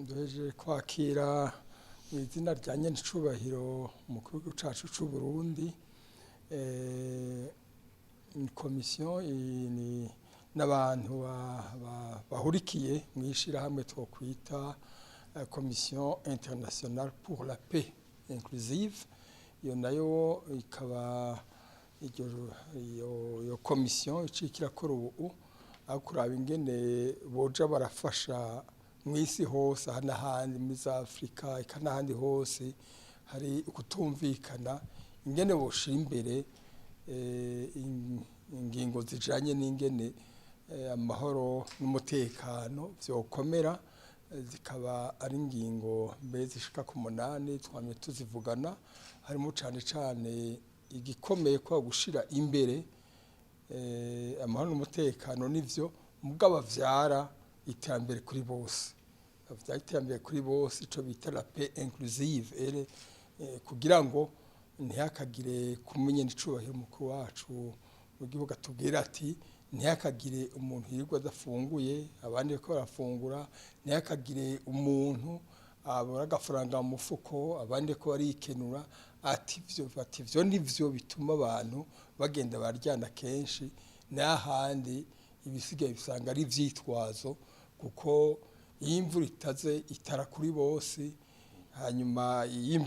Duhejeje kwakira mu izina rya nyenicubahiro umukuru w'igihugu cacu c'u Burundi komisiyo n'abantu bahurikiye mw'ishirahamwe twokwita Commission internationale pour la paix inclusive. Iyo nayo ikaba iyo komisiyo icika irakora ubu aho kuraba ingene boja barafasha mw'isi hose, aha n'ahandi muri za Afrika, eka n'ahandi hose hari ukutumvikana, ingene boshira imbere ingingo zijanye n'ingene amahoro n'umutekano vyokomera. Zikaba ari ingingo mbere zishika ku 8 twamye tuzivugana, harimo cane cane igikomeye kwa gushira imbere amahoro n'umutekano, nivyo mugabo avyara iterambere kuri bose, avyara iterambere kuri bose, ico bita la paix inclusive ere kugira ngo ntihakagire kumenya icubahiro umukuru wacu mu gihugu atubwira ati: "Ntihakagire umuntu yirirwa adafunguye abandi bariko barafungura, ntihakagire umuntu abura agafaranga mu mufuko abandi ko barikenura." Ati ivyo nivyo bituma abantu bagenda baryana kenshi, n'ahandi ibisigaye bisanga ari ivyitwazo, kuko iyo imvura itaze itara kuri bose, hanyuma iyo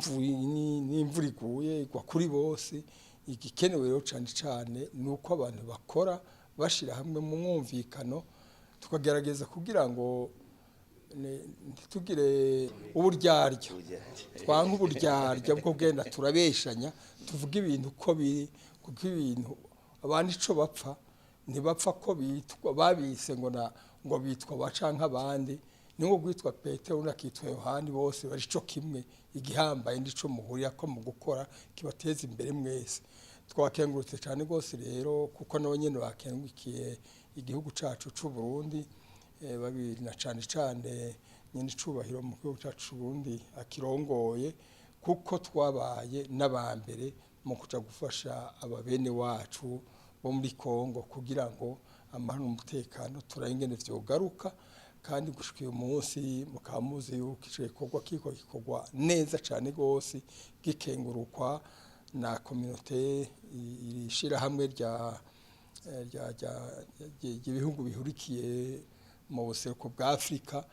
n'imvura iguye igwa kuri bose. Igikenewe rero cane cane ni uko abantu bakora bashira hamwe mu mwumvikano, tukagerageza kugira ngo ntitugire uburyarya, twanke uburyarya bwo kugenda turabeshanya, tuvuge ibintu uko biri, kuko ibintu abantu ico bapfa ntibapfa ko bitwa babise ngo na ngo bitwa ba canke abandi, ni nko kwitwa Petero undi akitwa Yohani, bose bari co kimwe. Igihambaye nico muhurira ko mu gukora kibateza imbere mwese. Twakengurutse cyane rwose rero, kuko nabo nyene bakengukiye igihugu cacu c'u Burundi, babiri na cane cane nyene icubahiro mu gihugu cacu c'u Burundi akirongoye, kuko twabaye n'abambere mu kuja gufasha ababene wacu bo muri Kongo kugira ngo amahoro n'umutekano turabe ingene vyogaruka. Kandi gushika uyu munsi mukaba muzi yuko ico gikorwa kiriko gikorwa neza cane rwose, gikengurukwa na communauté, iri shirahamwe ry'ibihugu bihurikiye mu buseruko bwa Afrika,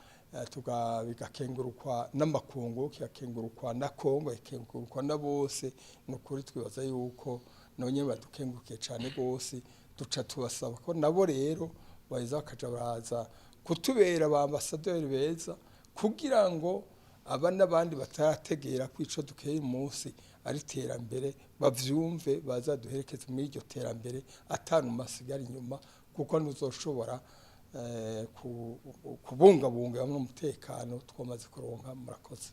bigakengurukwa n'amakungu, kigakengurukwa na Kongo, gikengurukwa na bose. Ni ukuri twibaza yuko nabo nyene badukengurukiye cane rwose. Duca tubasaba ko nabo rero baheza bakaja baraza kutubera ba ambasaderi beza, kugira ngo aba n'abandi batarategera ko ico dukeye umunsi ari iterambere bavyumve, bazaduherekeze muri iryo terambere atanu asigara inyuma, kuko ntuzoshobora kubungabunga hamwe umutekano twamaze kuronka. Murakoze.